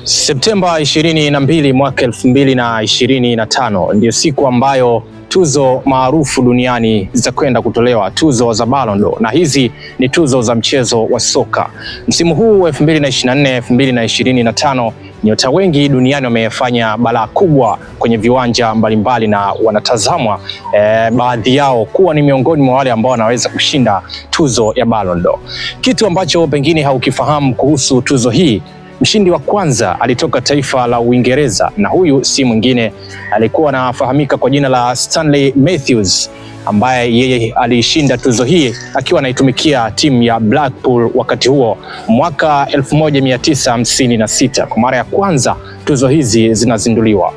Septemba 22 mwaka 2025 ndio siku ambayo tuzo maarufu duniani zitakwenda kutolewa, tuzo za Ballon d'Or, na hizi ni tuzo za mchezo wa soka. Msimu huu 2024 2025 nyota wengi duniani wamefanya balaa kubwa kwenye viwanja mbalimbali na wanatazamwa baadhi yao kuwa ni miongoni mwa wale ambao wanaweza kushinda tuzo ya Ballon d'Or. Kitu ambacho pengine haukifahamu kuhusu tuzo hii, mshindi wa kwanza alitoka taifa la Uingereza, na huyu si mwingine, alikuwa anafahamika kwa jina la Stanley Matthews, ambaye yeye alishinda tuzo hii akiwa anaitumikia timu ya Blackpool wakati huo mwaka 1956. Kwa mara ya kwanza tuzo hizi zinazinduliwa.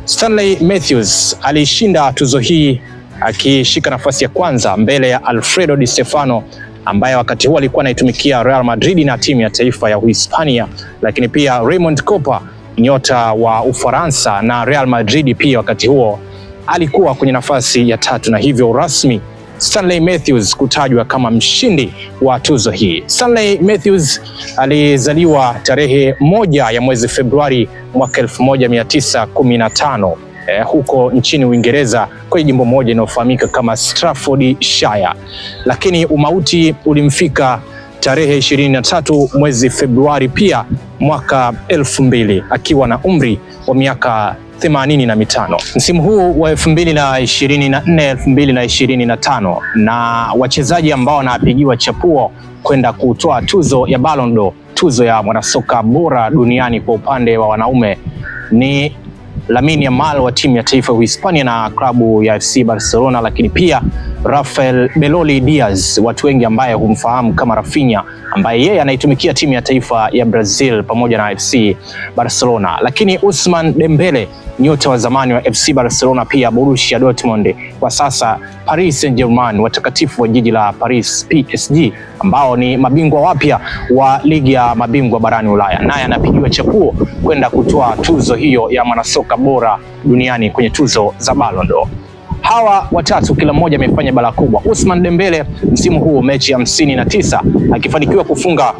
Stanley Matthews alishinda tuzo hii akishika nafasi ya kwanza mbele ya Alfredo Di Stefano, ambaye wakati huo alikuwa anaitumikia Real Madrid na timu ya taifa ya Uhispania, lakini pia Raymond Kopa, nyota wa Ufaransa na Real Madrid, pia wakati huo alikuwa kwenye nafasi ya tatu, na hivyo rasmi Stanley Matthews kutajwa kama mshindi wa tuzo hii. Stanley Matthews alizaliwa tarehe 1 ya mwezi Februari mwaka 1915 huko nchini Uingereza kwenye jimbo moja linalofahamika kama Staffordshire. Lakini umauti ulimfika tarehe 23 mwezi Februari pia mwaka 2000 akiwa na umri wa miaka 85. Msimu huu wa 2024 2025 na wachezaji ambao wanapigiwa chapuo kwenda kutoa tuzo ya Ballon d'Or, tuzo ya mwanasoka bora duniani kwa upande wa wanaume, ni Lamine Yamal wa timu ya taifa ya Uhispania na klabu ya FC Barcelona, lakini pia Rafael Beloli Diaz, watu wengi ambaye humfahamu kama Rafinha, ambaye yeye anaitumikia timu ya taifa ya Brazil pamoja na FC Barcelona. Lakini Ousmane Dembele, nyota wa zamani wa FC Barcelona pia Borussia Dortmund, kwa sasa Paris Saint-Germain, watakatifu wa jiji la Paris PSG, ambao ni mabingwa wapya wa ligi ya mabingwa barani Ulaya, naye anapigiwa chapuo kwenda kutoa tuzo hiyo ya mwanasoka bora duniani kwenye tuzo za Ballon d'Or. Hawa watatu kila mmoja amefanya balaa kubwa. Ousmane Dembele msimu huu mechi 59 akifanikiwa kufunga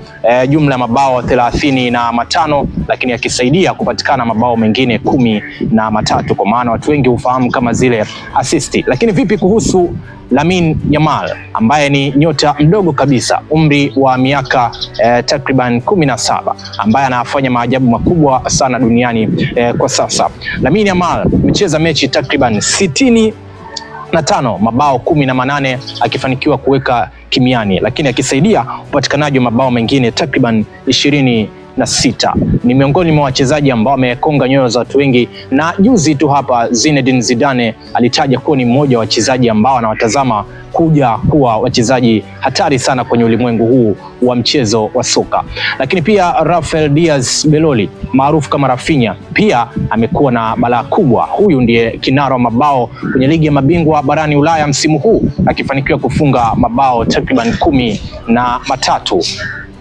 jumla ya mabao 35, lakini akisaidia kupatikana mabao mengine 13, kwa maana watu wengi hufahamu kama zile asisti. Lakini vipi kuhusu Lamine Yamal ambaye ni nyota mdogo kabisa, umri wa miaka takriban 17, ambaye anafanya maajabu makubwa sana duniani kwa sasa. Lamine Yamal amecheza mechi takriban 65, mabao 18 akifanikiwa kuweka kimiani, lakini akisaidia upatikanaji wa mabao mengine takriban 26. Ni miongoni mwa wachezaji ambao wamekonga nyoyo za watu wengi, na juzi tu hapa Zinedine Zidane alitaja kuwa ni mmoja wa wachezaji ambao anawatazama kuja kuwa wachezaji hatari sana kwenye ulimwengu huu wa mchezo wa soka. Lakini pia Rafael Diaz Beloli maarufu kama Rafinha pia amekuwa na balaa kubwa. Huyu ndiye kinara wa mabao kwenye ligi ya mabingwa barani Ulaya msimu huu akifanikiwa kufunga mabao takriban 13.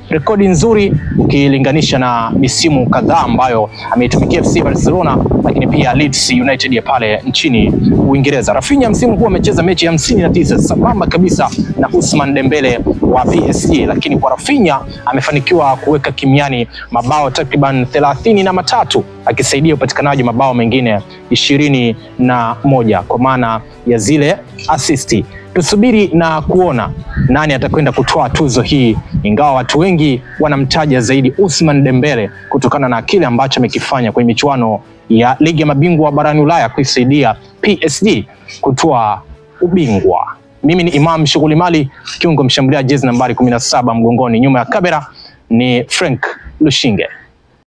Rekodi nzuri ukilinganisha na misimu kadhaa ambayo ameitumikia FC Barcelona, lakini pia Leeds United ya pale nchini Uingereza. Rafinha msimu huu amecheza mechi 59 sambamba kabisa na Ousmane Dembele wa PSG, lakini kwa Rafinha amefanikiwa kuweka kimiani mabao takriban 33 akisaidia upatikanaji mabao mengine 21 kwa maana ya zile asisti. Tusubiri na kuona nani atakwenda kutoa tuzo hii, ingawa watu wengi wanamtaja zaidi Ousmane Dembele kutokana na kile ambacho amekifanya kwenye michuano ya ligi ya mabingwa barani Ulaya kuisaidia PSG kutoa ubingwa. Mimi ni Imam Shughuli Mali, kiungo mshambuliaji jezi nambari 17 mgongoni, nyuma ya kamera ni Frank Lushinge.